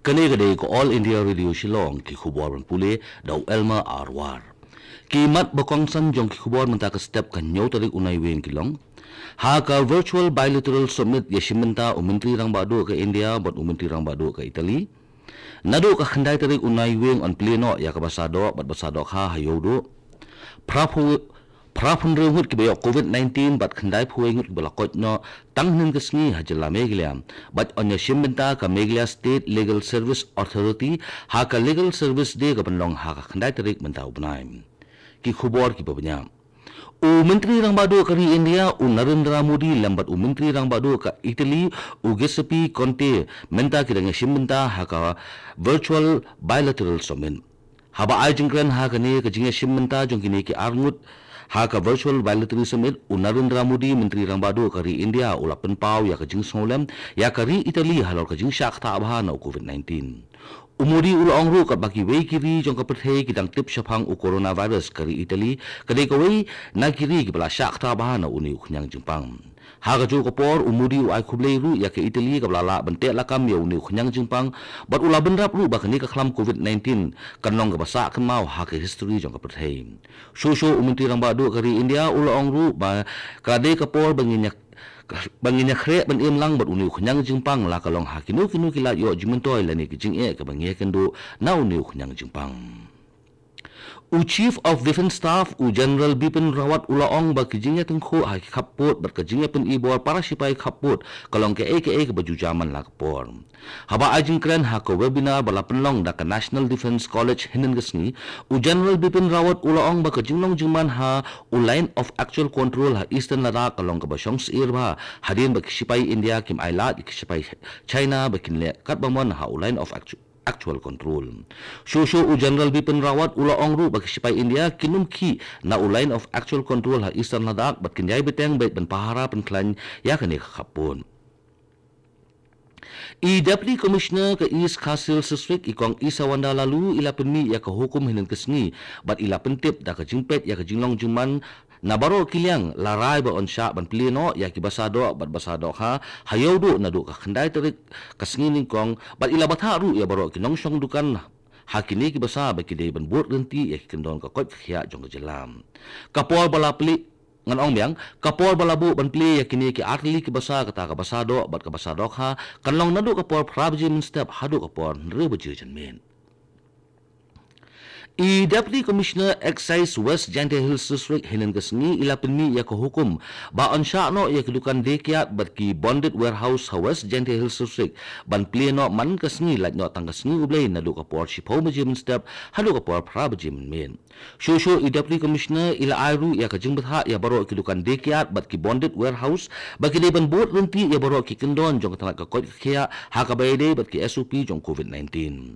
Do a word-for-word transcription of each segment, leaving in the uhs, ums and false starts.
Kane ka dei ka All India Radio Shillong, ki khubor ban pule da u Elma Arwar. Ki mat ba kongsan jong ki khubor mynta ka step ka hynñiew tarik u Naiwieng ki long: ha ka Virtual Bilateral Summit ïashim bynta u Myntri Rangbah Duh ka India bad u Myntri Rangbah Duh ka Italy. Naduh ka khyndai tarik u Naiwieng yn plie noh ïa ka basa doh bad basa dohkha ha Ïewduh. Phra phew, phra phew hynriew ngut kiba ïoh COVID nineteen bad khyndai phew wei ngut kiba la koit noh tang hynnin ka sngi ha jylla Meghalaya. Bad yn ïashim bynta ka Meghalaya State Legal Service Authority ha ka Legal Service Day kaban long ha ka khyndai tarik mynta u bnai. Ki khubor kiba bniah. U Myntri Rangbah Duh ka ri India u Narendra Modi lem bad u Myntri Rangbah Duh ka Italy u Giuseppe Conte mynta ki dang ïashim bynta ha ka Virtual Bilateral Summit. Haba ai jingkren ha kane ka jingïashim bynta jong kine ki ar ngut ha ka Virtual Bilateral Summit, u Narendra Modi, Myntri Rangbah Duh ka ri India, u la pynpaw ïa ka jingsngewlem ïa ka ri Italy halor ka jingshah ktah bha na u COVID nineteen. U Modi u la ong ruh katba kiwei ki ri jong ka pyrthei ki dang tip shaphang u coronavirus, ka ri Italy ka dei kawei na ki ri kiba la shah ktah bha na une u khñiang jingpang. Ha kajuh ka por, u Modi u ai khublei ruh ïa ka Italy kaba la lah ban teh lakam ïa une u khñiang jingpang, bad u la bynrap ruh ba kane ka khlam COVID nineteen kan long kaba sah kynmaw ha ka history jong ka pyrthei. Shuh shuh u Myntri Rangbah Duh ka ri India u la ong ruh ba ka la dei ka por ba ngin ïa, ba ngin ïakhreh ban im lang bad une u khñiang jingpang, la ka long ha kino kino ki lad ïoh jingmyntoi lane ki jingeh kaba ngi ïakynduh na une u khñiang jingpang. U Chief of Defence Staff u General Bipin Rawat u la ong ba ka jingïatyngkhuh ha ki khappud bad ka jingïapyni bor para shipai khappud ka long kaei kaei kaba ju jia man la ka por. Haba ai jingkren ha ka webinar ba la pynlong da ka National Defence College hynnin ka sngi, u General Bipin Rawat u la ong ba ka jinglong jingman ha u Line of Actual Control ha Eastern Ladakh ka long kaba shong syier bha, hadien ba ki shipai India kim ailad ïa ki shipai China ba kin leh katba mon ha u Line of Actu-, Actual Control. Shuh shuh u General Bipin Rawat u la ong ruh ba ki shipai India kin ym khih na u Line of Actual Control ha Eastern Ladakh bad kin ïai bteng beit ban pahara pynkhlaiñ ïa kane ka khappud. I Deputy Commissioner ka East Khasi Hills District, i Kong Isawanda Laloo, i la pynmih ïa ka hukum hynnin ka sngi bad i la pyntip da ka jingpeit ïa ka jinglong jingman na baroh ki liang, la rai ba yn shah ban plie noh ïa ki basa doh bad basa dohkha ha Ïewduh naduh ka khyndai tarik ka sngi nyngkong, bad i la bthah ruh ïa baroh ki nongshong dukan ha kine ki basa ba ki dei ban bud ryntih ïa ki kyndon ka koit ka khiah jong ka jylla. Ka por ba la plie, ngan ong biang, ka por ba la buh ban plie ïa kine ki artylli ki basa, kata ka basa doh bad ka basa dohkha, kan long naduh ka por phra baje mynstep haduh ka por hynriew baje janmiet. I Deputy Commissioner Excise West Jaintia Hills District hynnin ka sngi i la pynmih ïa ka hukum ba yn shah noh ïa ki dukan dei kiad bad ki bonded warehouse ha West Jaintia Hills District ban plie noh man ka sngi, lait noh tang ka sngi U Blei naduh ka por shiphew baje mynstep haduh ka por phra baje mynmiet. Shuh shuh i Deputy Commissioner i la ai ruh ïa ka jingbthah ïa baroh ki dukan dei kiad bad ki bonded warehouse ba ki dei ban bud ryntih ïa baroh ki kyndon jong ka tnat ka koit ka khiah ha kaba ïadei bad ki S O P jong COVID nineteen.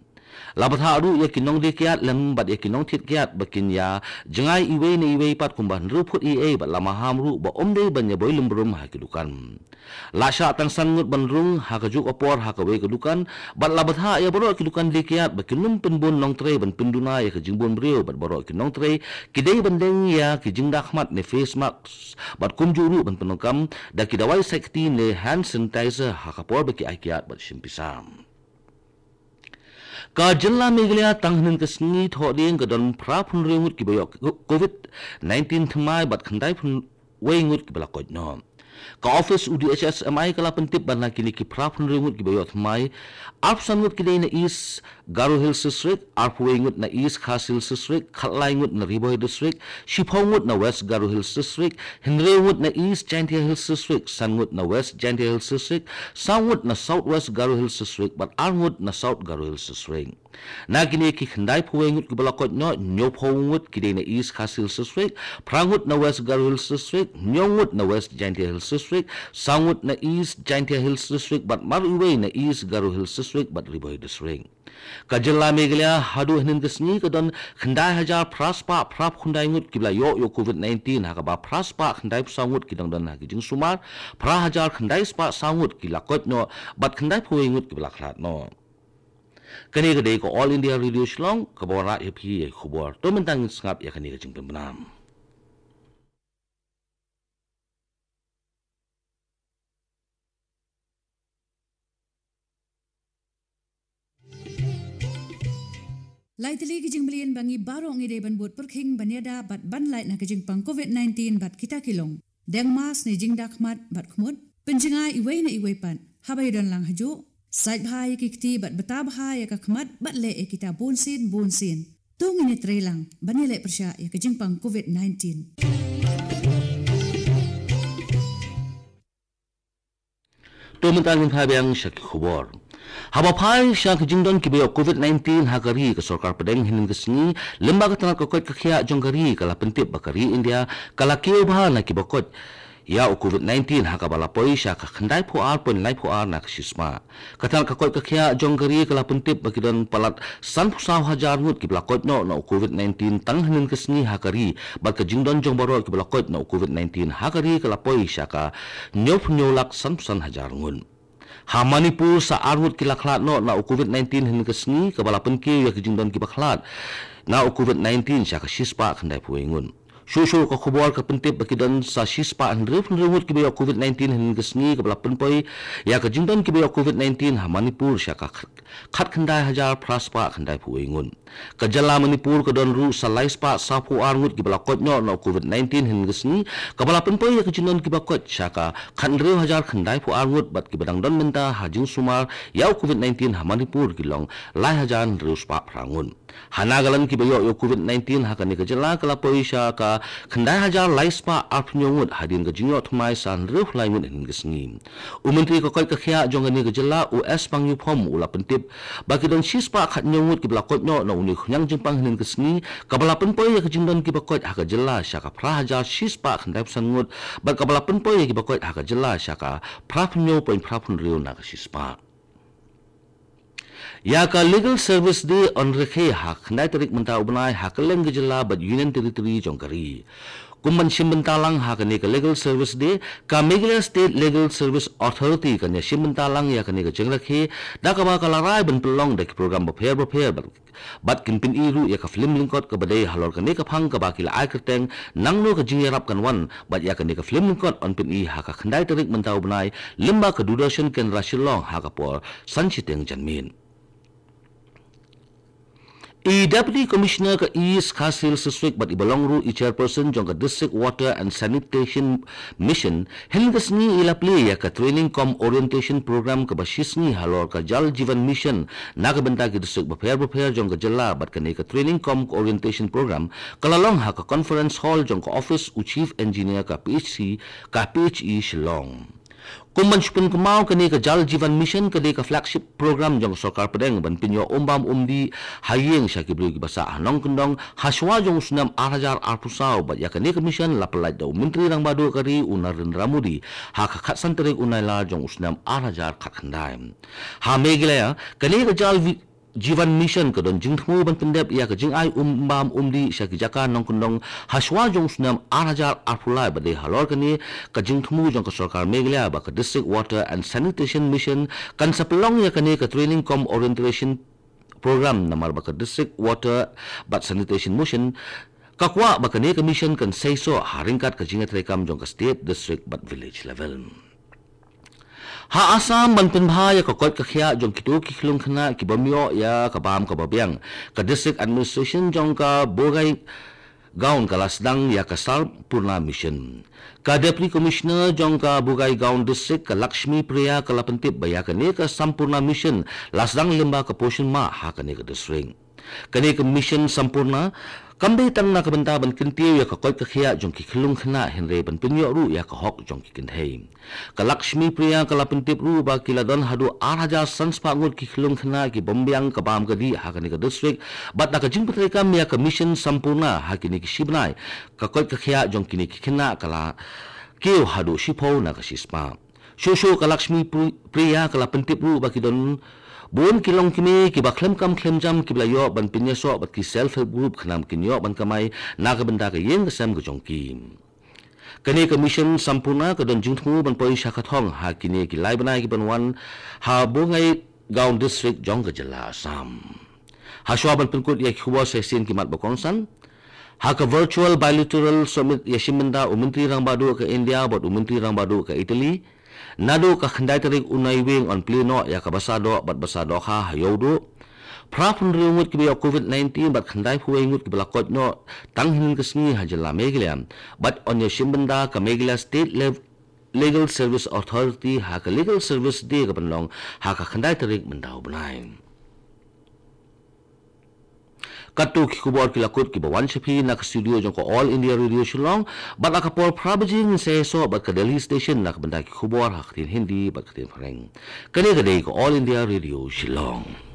La bthah ruh ïa ki nongdei kiad lem bad ïa ki nongthied kiad ba kin ïa jngai iwei na iwei pat kumba hynriew phut eiei bad la maham ruh ba ym dei ban ïa boi lum brum ha ki dukan. La shah tang san ngut ban rung ha kajuh ka por ha kawei ka dukan, bad la bthah ïa baroh ki dukan dei kiad ba kin ym pynbun nongtrei ban pynduna ïa ka jingbun briew, bad baroh ki nongtrei ki dei ban deng ïa ki jingda khmat ne face mask, bad kumjuh ruh ban pyndonkam da ki dawai sait kti ne hand sanitizer ha ka por ba ki ai kiad bad shim pisa. Ka jylla Meghalaya tang hynnin ka sngi Thohdieng ka don phra phew hynriew ngut kiba ïoh COVID nineteen thymmai bad khyndai phew wei ngut kiba la koit noh. Ka office u D H S M I ka la pyntip ba na kine ki phra phew hynriew ngut kiba ïoh thymmai, arphew san ngut ki dei na East Garo Hills District, arphew wei ngut na East Khasi Hills District, khatlai ngut na Ri Bhoi District, shiphew ngut na West Garo Hills District, hynriew ngut na East Jaintia Hills District, san ngut na West Jaintia Hills District, saw ngut na South West Garo Hills District, bad ar ngut na South Garo Hills District. Na kine ki khyndai phew wei ngut kiba la koit noh, hynñiew phew ngut ki dei na East Khasi Hills District, phra ngut na West Garo Hills District, hynñiew ngut na West Jaintia Hills District, saw ngut na East Jaintia Hills District, bad mar iwei na East Garo Hills District bad Ri Bhoi District. Ka jylla Meghalaya haduh hynnin ka sngi ka don khyndai hajar phra spah phra phew khyndai ngut kiba la ïoh ïoh COVID nineteen, ha kaba phra spah khyndai phew saw ngut ki dang don ha ki jingsumar, phra hajar khyndai spah saw ngut ki la koit noh, bad khyndai phew wei ngut kiba la khlad noh. Kane ka dei ka All India Radio Shillong, kaba wanrah ïa phi ïa ki khubor. To mynta ngin sngap ïa kane ka jingpynbna. Lai tylli ki jingmlien ba ngi baroh ngi dei ban bud pyrkhing ban ïada bad ban lait na ka jingpang covid nineteen bad kita ki long: deng mask ne jingda khmat bad khmut, pynjngai iwei na iwei pat haba ïadon lang hajuh, sait bha ïa ki kti bad bta bha ïa ka khmat bad leh ïa kita bunsien bunsien. To ngin ïatreilang ban ïaleh pyrshah ïa ka jingpang covid nineteen. To mynta ngin phai biang sha ki khubor. Haba phai sha ka jingdon kiba ïoh covid nineteen ha ka ri, ka sorkar pdeng hynnin ka sngi, lyngba ka tnat ka koit ka khiah jong ka ri, ka la pyntip ba ka ri India ka la kiew bha na kiba koit ïa u covid nineteen, ha kaba la poi sha ka khyndai phew ar point lai phew ar na ka shispah. Ka tnat ka koit ka khiah jong ka ri ka la pyntip ba ki don palat san phew saw hajar ngut kiba la koit noh na u covid nineteen tang hynnin ka sngi ha ka ri, bad ka jingdon jong baroh kiba la koit na u covid nineteen ha ka ri ka la poi sha ka hynñiew phew hynñiew lak san phew san hajar ngut. Ha Manipur, sa ar ngut ki la khlad noh na u covid nineteen hynnin ka sngi, kaba la pynkiew ïa ki jingdon kiba khlad na u covid nineteen sha ka shispah khyndai phew wei ngut. Shuh shuh ka khubor ka pyntip ba ki don sa shispah hynriew phew hynriew ngut kiba ïoh covid nineteen hynnin ka sngi, kaba la pynpoi ïa ka jingdon kiba ïoh covid nineteen ha Manipur sha ka khat khyndai hajar phra spah khyndai phew wei ngut. Ka jylla Manipur ka don ruh sa lai spah saw phew ar ngut kiba la koit noh na u covid nineteen hynnin ka sngi, kaba la pynpoi ïa ka jingdon kiba koit sha ka khat hynriew hajar khyndai phew ar ngut, bad kiba dang don mynta ha jingsumar ïa u covid nineteen ha Manipur ki long lai hajar hynriew spah phra ngut. Ha Nagaland, kiba ïoh ïa u covid nineteen ha kane ka jylla ka la poi sha ka khyndai hajar lai spah ar phew hynñiew ngut, hadien ka jingïoh thymmai sa hynriew phew lai ngut hynnin ka sngi. U Myntri ka koit ka khiah jong kane ka jylla, u S Pangïuphom, u la pyntip ba ki don shispah khat hynñiew ngut kiba la koit noh na une u khñiang jingpang hynnin ka sngi, kaba la pynpoi ïa ka jingdon kiba koit ha ka jylla sha ka phra hajar shispah khyndai phew san ngut, bad kaba la pynpoi ïa kiba koit ha ka jylla sha ka phra phew hynñiew point phra phew hynriew na ka shispah. Ïa ka Legal Service Day yn rakhe ha khyndai tarik mynta u bnai ha kylleng ka jylla bad Union Territory jong ka ri. Kum ban shim bynta lang ha kane ka Legal Service Day, ka Meghalaya State Legal Service Authority kan ïa shim bynta lang ïa kane ka jingrakhe, da kaba ka la rai ban pynlong da ki program bapher bapher bad, bad kin pyni ruh ïa ka film lyngkot kaba dei halor kane ka phang kaba ki la ai kyrteng Nangno ka jingïarap kan wan, bad ïa kane ka film lyngkot yn pyni ha ka khyndai tarik mynta u bnai lyngba ka Doordarshan Kendra Shillong ha ka por san shiteng janmiet. I Deputy Commissioner ka East Khasi Hills District bad iba long ruh i Chairperson jong ka District Water and Sanitation Mission, hynnin ka sngi i la plie ïa ka training cum orientation program kaba shi sngi halor ka Jal Jeevan Mission na ka bynta ki district bapher bapher jong ka jylla, bad kane ka training cum orientation program ka la long ha ka conference hall jong ka office u Chief Engineer ka P H C, ka P H E Shillong. Kum ban shu pynkynmaw, kane ka Jal Jeevan Mission ka dei ka flagship program jong ka sorkar pdeng ban pynïoh um bam um dih ha ïing sha ki briew kiba sah ha nongkyndong ha shuwa jong u snem ar hajar arphew saw, bad ïa kane ka mission la pyllait da u Myntri Rangbah Duh ka ri u Narendra Modi ha ka khatsan tarik u Nailar jong u snem ar hajar khatkhyndai. Ha Meghalaya, kane ka Jal Vi-, Jeevan Mission ka don jingthmu ban pyndep ïa ka jingai um bam um dih sha ki jaka nongkyndong ha shuwa jong u snem ar hajar arphew lai, bad dei halor kane ka jingthmu jong ka sorkar Meghalaya ba ka District Water and Sanitation Mission kan sa pynlong ïa kane ka training cum orientation program, namar ba ka District Water bad Sanitation Mission ka kwah ba kane ka mission kan seisoh ha ryngkat ka jingïatreikam jong ka state, district bad village level. Ha Assam, ban pynbha ïa ka koit ka khiah jong kito ki khyllung khynnah ki bym ïoh ïa ka bam kaba biang, ka District Administration jong ka Bongaigaon ka la sdang ïa ka Sampoorna Mission. Ka Deputy Commissioner jong ka Bongaigaon District, ka Lakshmi Priya, ka la pyntip ba ïa kane ka Sampoorna Mission la sdang lyngba ka Poshan Maah ha kane ka district. Kane ka Mission Sampoorna kam dei tang na ka bynta ban kyntiew ïa ka koit ka khiah jong ki khyllung khynnah, hynrei ban pynïoh ruh ïa ka hok jong ki kynthei. Ka Lakshmi Priya ka la pyntip ruh ba ki la don haduh ar hajar san spah ngut ki khyllung khynnah ki bym biang ka bam ka dih ha kane ka district, bad da ka jingpyntreikam ïa ka Mission Sampoorna ha kine ki shi bnai, ka koit ka khiah jong kine ki khynnah ka la kiew haduh shiphew na ka shispah. Shuh shuh ka Lakshmi Pri-, Priya ka la pyntip ruh ba ki don bun ki longkmie kiba khlem kam khlem jam kiba la ïoh ban pynïasoh bad ki self help group khnang ba kin ïoh ban kamai na ka bynta ka ïing ka sem ka jong ki. Kane ka Mission Sampoorna ka don jingthmu ban poi sha ka thong ha kine ki lai bnai ki ban wan ha Bongaigaon District jong ka jylla Assam. Ha shuwa ban pynkut ïa ki khubor, sa shisien ki mat ba kongsan. Ha ka Virtual Bilateral Summit ïashim bynta u Myntri Rangbah Duh ka India bad u Myntri Rangbah Duh ka Italy, naduh ka khyndai tarik u Naiwieng yn plie noh ïa ka basa doh bad basa dohkha ha Ïewduh. Phra phew hynriew ngut kiba ïoh covid nineteen bad khyndai phew wei ngut kiba la koit noh tang hynnin ka sngi ha jylla Meghalaya bad yn ïa shim bynta ka Meghalaya State Lev- Legal Service Authority ha ka Legal Service Day ka ban long ha ka khyndai tarik mynta u bnai. Katto ki khubor ki la kut kiba wan sha phi na ka studio jong ka All India Radio Shillong, bad ha ka por phra baje ngin sa ïasoh bad ka Delhi Station na ka bynta ki khubor ha ka ktien Hindi bad ka ktien Phareng. Kane ka dei ka All India Radio Shillong.